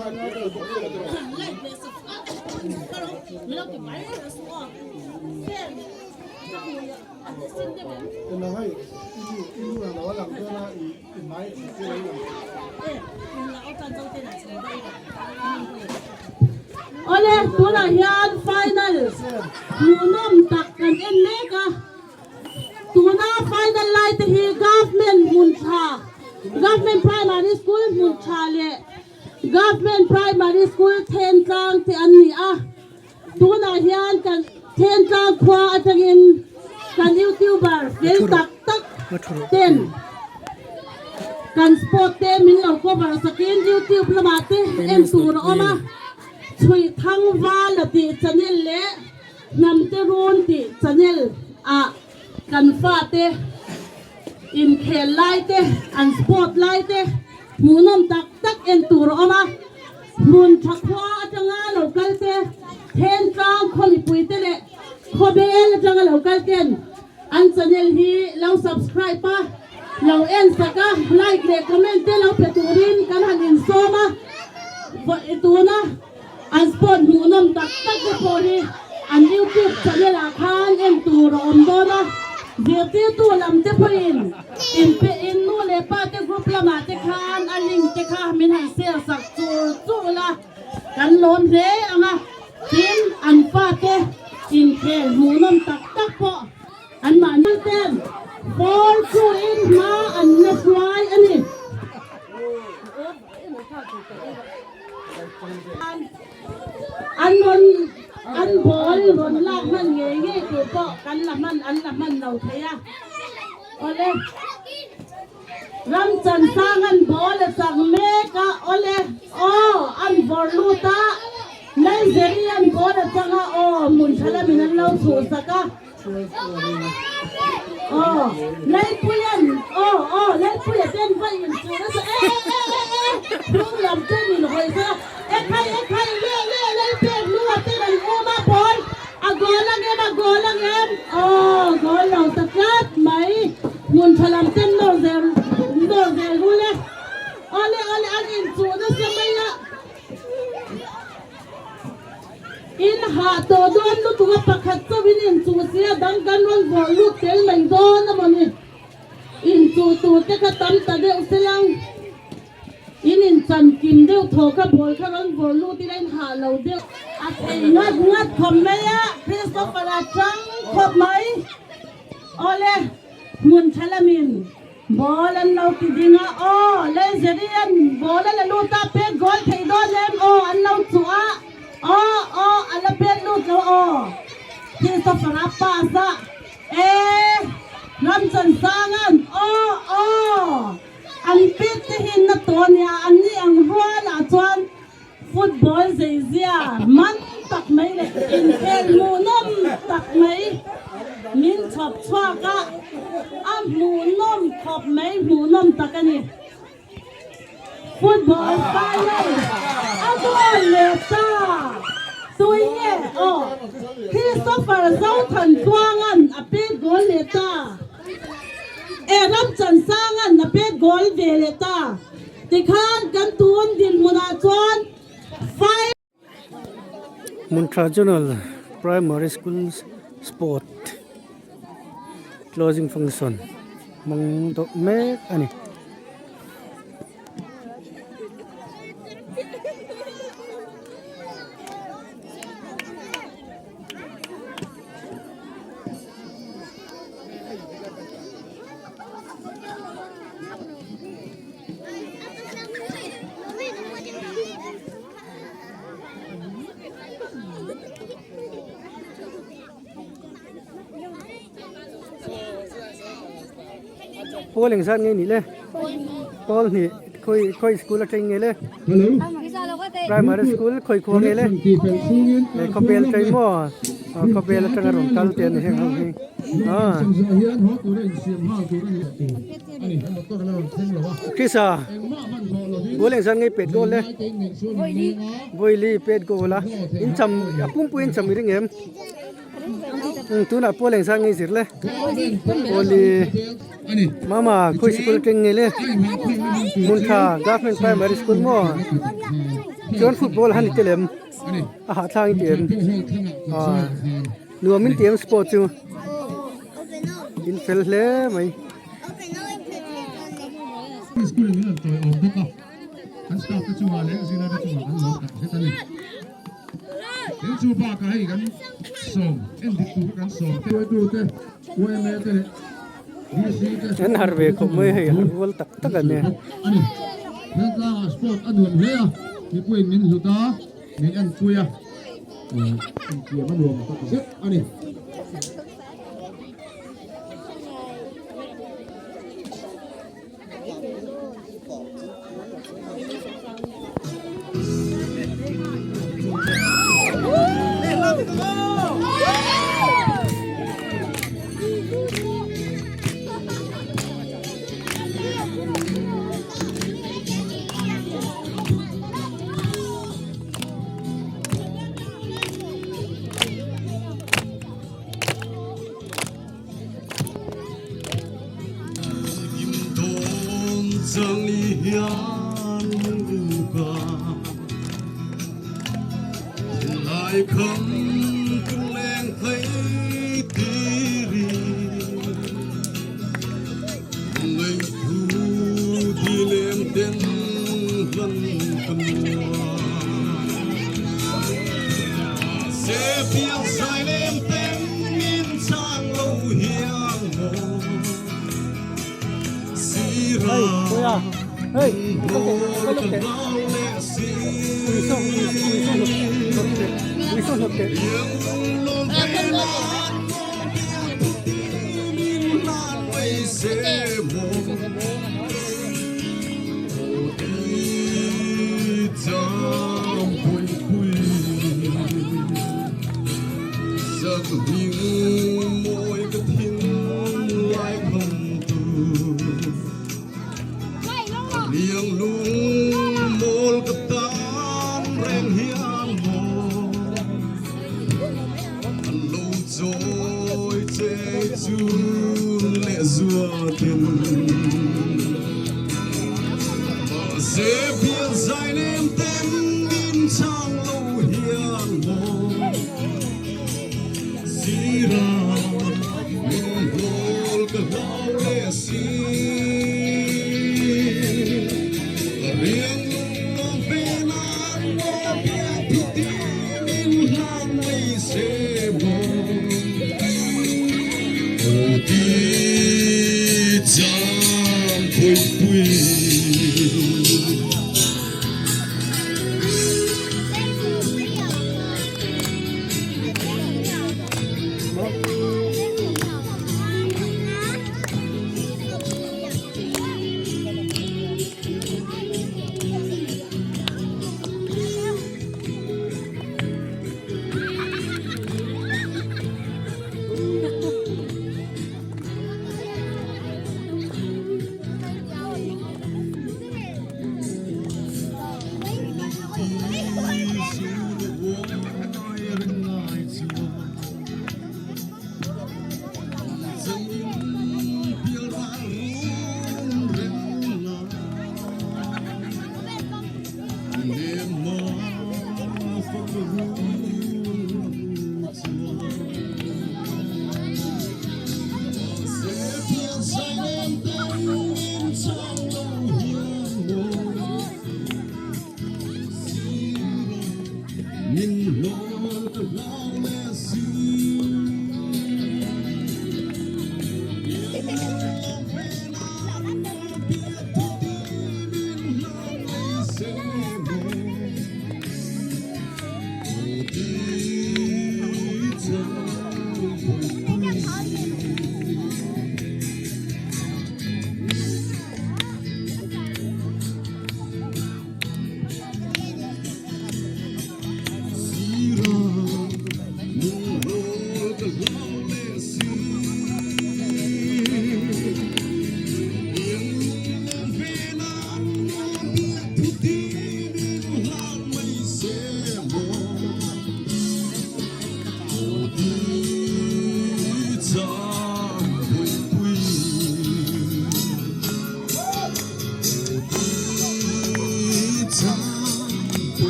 Awle tunah hian final hmuhnawm tak kan en mek a, tuna final lai te hi government hmun tha government primary school hmun tha leh government primary school Thentlang te an ni a. Tunah hian kan Thentlang khua atangin kan youtuber fel tak tak ten kan sport te min lo cover sakin youtube lamah te en tur a awm a, Chhuih Thang Vala tih channel leh Hnamte Run tih channel ah kan fate inkhel lai te an sport lai te hmuhnawm tak tak en tur a awm a. Hmun tha khua atanga lo kal te, Thentlang khawmipui te leh khawbel atanga lo kal ten an channel hi lo subscribe a, lo en sak a, like leh comment te lo pe turin kan han insawm a, tuna an sport hmuhnawm tak tak te pawh hi an youtube channel ah khan en tur a awm dawn a, zirtirtu lam te pawhin Inpe in nu leh pa te group lamah te khan a link te kha min han share sak chur chur la, kan lawm hle ang a, tin an fate inkhel hmuhnawm tak tak pawh an mahni ten ball chu in hma an la hruai a ni. An rawn an ball rawn lak hman ngei ngei tur pawh kan la hman an la hman lo thei a. Awle ram chan sang an ball a chak mek a awle aw an vawr lut a Lalzeri an ball a chang a aw hmun tha lamin an lo chhuh sak a aw Lalpuian aw aw Lalpuia ten va in chhuh nasa e e e e hnung lam ten in hawi sak a ekhai ekhai le le Lalpek lua ten an um a ball A goal ang em, a goal ang em? Aw, goal lo ta tlat mai. Hmun tha lam ten nawr zel, nawr zel rul e. Awle, awle, an inchuh nasa mai a. In hah tawh dawn lutuk a, pakhat chauhin inchuh si a, dang kan rawn vawrh lut tel mai dawn a mawni. Inchuh tur te kha tam ta deuh selang. In inchan kim deuh thaw kha bawl kha rawn vawrh lut ila in hah lo deuh. A thei ngat ngat khawp mai a, Christopher a chang khawp mai. Awle, hmun tha lamin ball an lo ti ding a, aw Lalzerian ball a la lut a, pet goal theih dawn em aw an lo chuh a, aw aw a la pet lut lo aw Christopher a pass a, e Ramchansanga'n aw aw. An pet te hi na tawh a nia, an ni ang rualah chuan football zeizia man tak mai leh inkhel hmuhnawm tak mai min chhawp chhuak a, a hmuhnawm khawp mai hmuhnawm tak a ni. Football final a goal leh ta tui nge aw Christopher Zothantluanga'n a pet goal leh ta. E ram chan sanga'n a pet goal ve leh ta. Tikhan kan tun dinhmunah chuan five. Hmunṭha General Primary School Sport Closing Function hmang deuh mek a ni. Pawl engzat nge nih le? Pawl hnih khawi khawi school atang nge le? Primary school khawi khua nge le? Khawbel atang maw? Khawbel atanga rawn kal te a ni heng ho hi. Krisa goal engzat nge pet goal le? Vawili pet goal a in cham a pumpui in cham i ring em? Tunah pawl engzat nge i zir le? Pawli Mama khawi sikul keng nge le? Hmuntha Government Primary School maw? Chuan football han i tel em? A hahthlak in ti em? Aaa nuam in ti em sport chu? In fel hle mai. An staff te chungah leh zirlai te chungah kan lawm tak zet a ni. Tin chu bakah hei kan sawm en dik tur kan sawm te hruaitu te YMA te leh DC te An har ve khawp mai hei har rual tak tak an ni. A ni. Thiltlangah sport a nuam hle a, mipuiin min hlut a, min enpui a, intiam a nuam tak zet a ni. Hey, Kuya. Hey, look at, look at. Uiso, uiso, uiso, look at. Uiso, look at.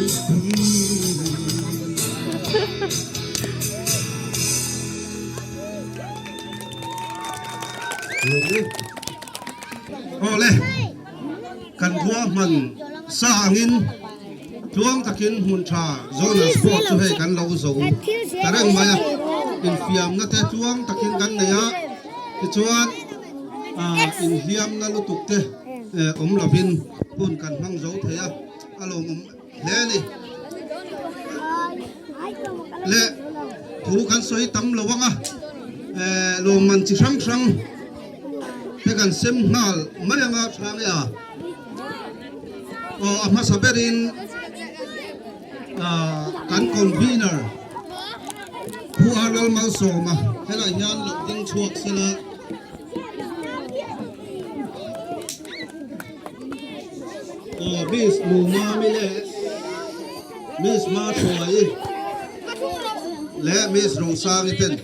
Awle, kan khua hman sa angin tluang takin hmun tha Zonal Sport chu hei kan lo zo ta reng mai a, infiamna te tluang takin kan nei a, tichuan inhliamna lutuk te awm lovin hun kan hmang zo thei a, a lawmawm hle a ni. Le thu kan sawi tam lo ang a, lawmman chi hrang hrang te kan sem nghal mai ang a tha nge a, aw a hmasa berin kan convener Pu Arnold Malsawma helai hian lo ding chhuak sela. Aw Miss Mumami leh Miss Mahruaii leh Miss Rosangi ten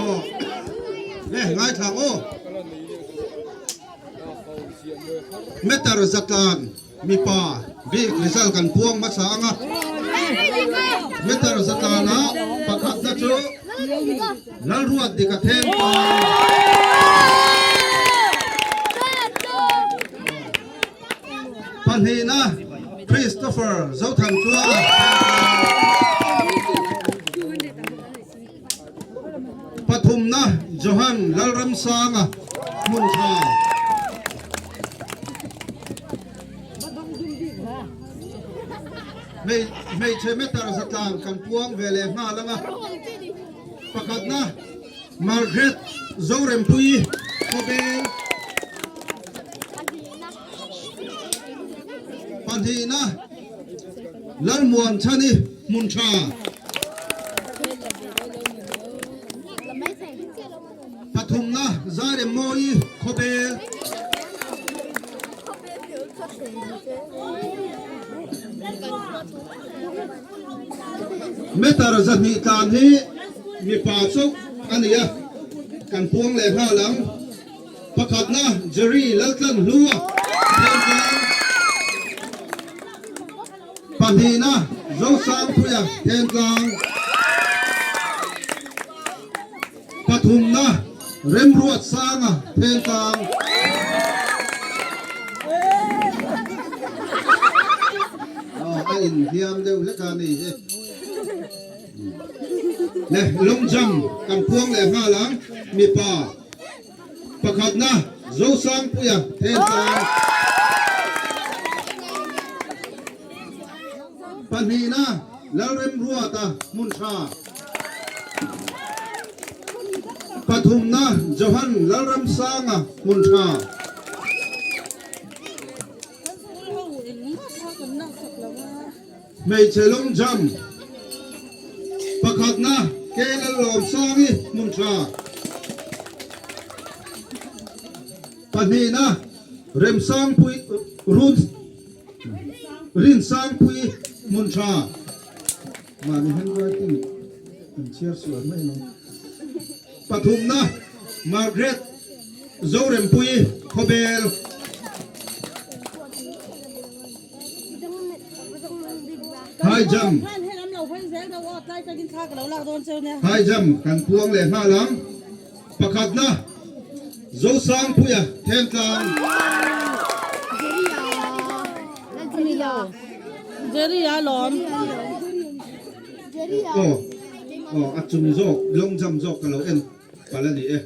Aw le ngaithla aw. Meter zatlan mipa bik result kan puang hmasa ang a. Meter zatlana pakhatna chu Lalruat dik a then pa. Pahnihna Christopher Zothanchua a then pa. Pathumna Johan Lalramsanga hmun tha. Hmeichhe meter zatlang kan puang ve leh nghal ang a. Pakhatna Margaret Zorempuii Khawbel. Pahnihna Lalmuanchhani hmun tha. Pathumna Zairemmawi Khawbel. Meter 200 tlan hi mipa chauh a ni a, kan puang leh nghal ang. Pakhatna Jerry Laltlan Hlua Thentlang, Pahnihna Zosangpuia Thentlang, Pathumna Remruatsanga Thentlang. A inhliam deuh hlek a ni hi. Le long jump kan puang leh nghal ang mipa. Pakhatna Zosangpuia Thentlang. Pahnihna Lalremruata Hmuntha. Pathumna Johan Lalramsanga Hmuntha. Hmeichhe long jump pakhatna KL Lawmsangi hmun tha. Pahnihna Remsangpui Run Rinsangpui hmun tha. Mahni handwriting an chhiar sual mai lo. Pathumna Margaret Zorempuii Khawbel. High jump High jump kan puang leh nghal ang. Pakhatna Zosangpuia Thentlang. Aw aw a chung zawk long jump zawk ka lo en palh a ni e.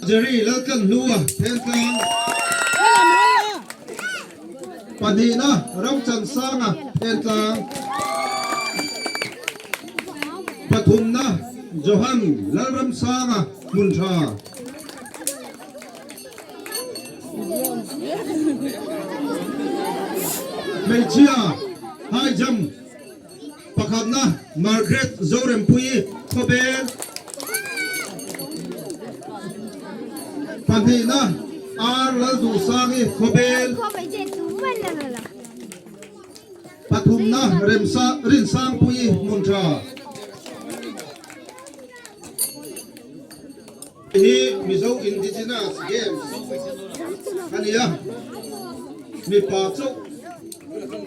Jerry Laltlanhlua Thentlang. Pahnihna Ramchansanga Thentlang. Pathumna Johan Lalramsanga Hmuntha. Hmeichhia high jump pakhatna Margaret Zorempuii Khawbel. Pahnihna R Lalduhsangi Khawbel. Pathum. Pathumna Remsa Rinsangpuii Hmuntha. Hi Mizo Indigenous Games a ni a, mipa chauh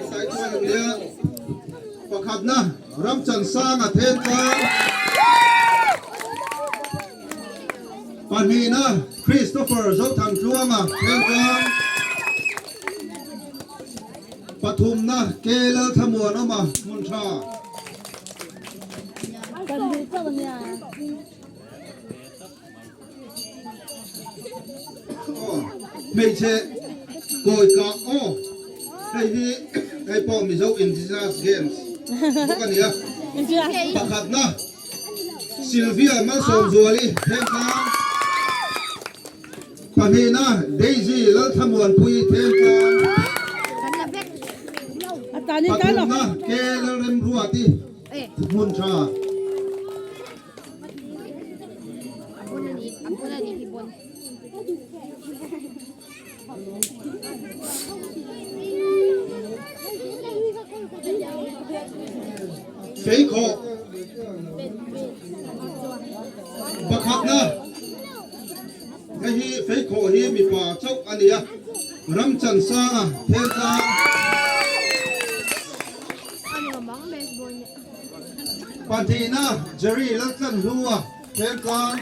sai chuan an nia. Pakhatna Ramchansanga Thentlang, pahnihna Christopher Zothantluanga Thentlang, pathumna K Lalthlamuanawma Hmuntha. Aw hmeichhe kawi kah aw hei hi hei pawh Mizo Indigenous Games bawk a ni a pakhatna Sylvia Malsawmzuali Thengtlang pahnihna Daisy Lalthlamuanpuii Thengtlang pathumna K Lalremruati Hmuntha. Feikhawh pakhatna hei hi feikhawh hi mipa chauh a ni a, Ramchansanga Thentlang. Pahnihna Jerry Laltlanhlua Thentlang.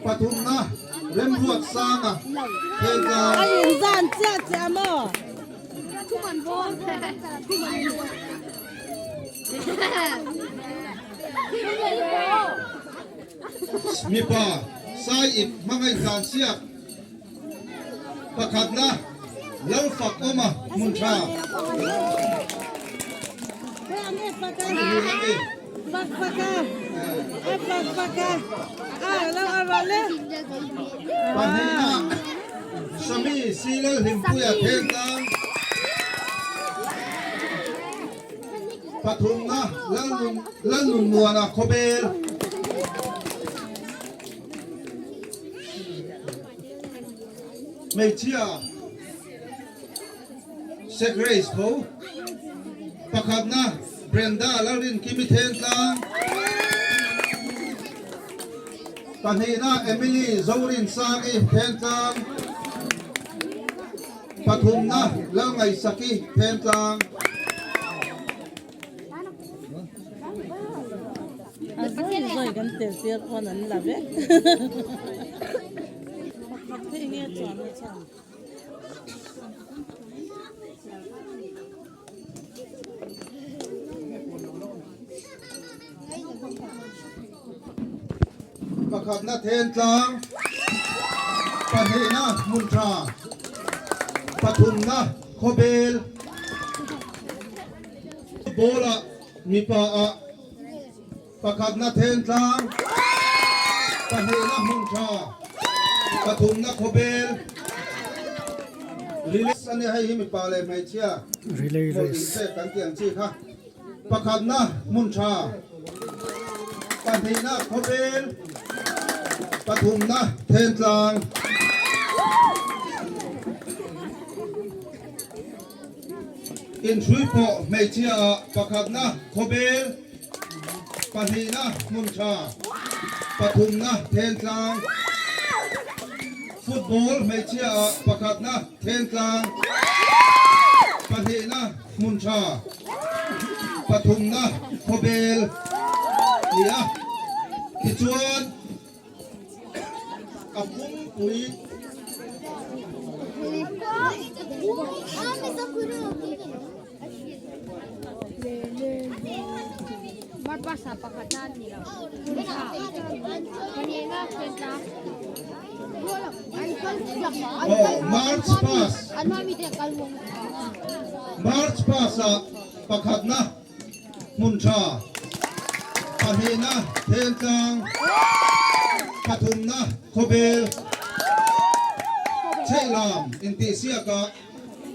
Pathumna Remruatsanga Thentlang. A inzan chiah chiah maw? Mipa Sai ip hmangaihdan siak. Pakhatna, Lalfak awma hmun tha. Pahnihna, Sami Silal Hlimpuia Thengtlang. Pathumna, Lalnunmuana Khawbel. Hmeichhia Sek Race tho pakhatna Brenda Lalrinkimi Thentlang, pahnihna Emily Zorinsangi Thentlang, pathumna Lalngaihsaki Thentlang. A zawi zawi kan tel tir pawn an la vek. Pakhat te enge chuan a chhan. Pakhatna Thentlang, pahnihna Hmuntha, pathumna Khawbel. Ball ah mipa ah pakhatna Thentlang, pahnihna Hmuntha, pathumna Khawbel. Relay a nia hei hi mipa leh hmeichhia Relay hmawlh race. inpek kan tih ang chi kha. Pakhatna Hmuntha, pahnihna Khawbel, pathumna Thentlang. Inhrui pawh hmeichhia ah pakhatna Khawbel, pahnihna Hmuntha, pathumna Thentlang. Football hmeichhia ah pakhatna Thentlang, pahnihna Hmuntha, pathumna Khawbel ni a. Tichuan A pumpui. Aw March pass March pass ah pakhatna Hmun tha, pahnihna Thentlang, pathumna Khawbel, Chheihlam intihsiakah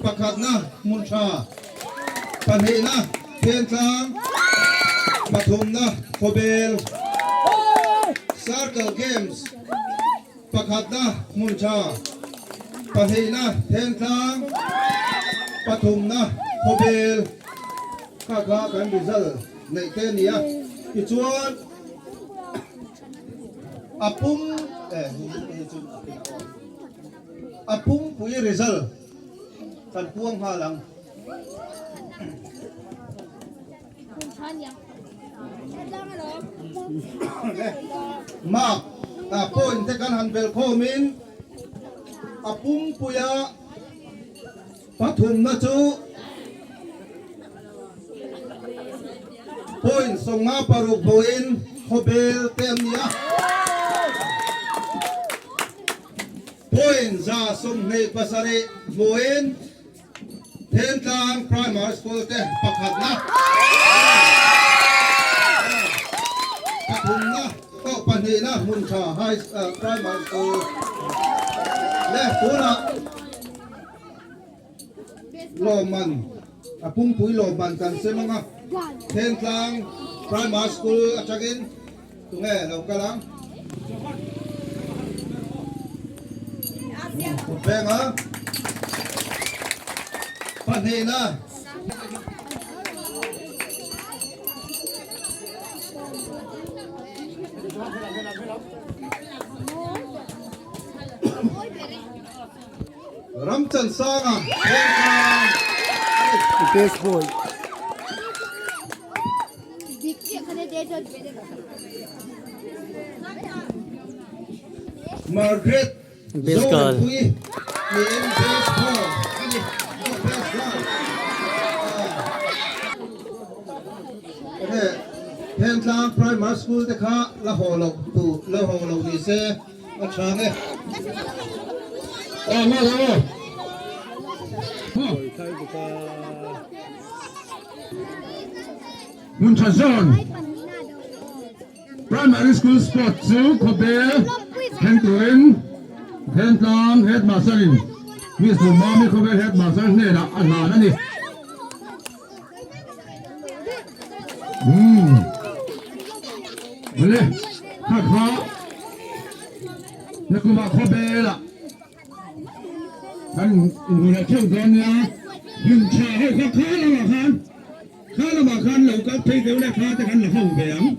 pakhatna Hmun tha, pahnihna Thentlang, pathumna Khawbel, Circle Games pakhatna Hmun tha, pahnihna Thentlang. Pathumna Khawbel kha kha kan result neih te a ni a, tichuan a pum a pumpui result kan puang nghal ang. Mark ah point te kan han belh khawmin a pumpuia pathumna chu point 56 hmuhin khawbel te an ni a. Point 127 hmuhin Thentlang Primary School te pakhatna, pathumna pawh pahnihna Hmuntha High Primary School leh tunah lawmman a pumpui lawmman kan sem anga Thentlang Primary School atangin tunge lo kal ang? Kutvenga pahnihna Ramchansanga Thengtlang Best boy. Margaret Best girl. Zorinpuii niin best girl a ni. Oh, best girl. Enge Thentlang Primary School te kha la haw loh tu la haw lo ni se a tha nge. Aw ngaw aw. Hmun tha zawn Primary School Sport chu khawbel thleng turin Thentlang Headmaster in Miss Lumami khawbel Headmaster hnenah a hlan a ni. Umm Awle kha kha nakumah khawbelah kan inhmuh theuh dawn nia hmun tha ho kha kha lamah khan. Kha lamah khan lo kal phei deuh leh kha te kan la ho ve ang.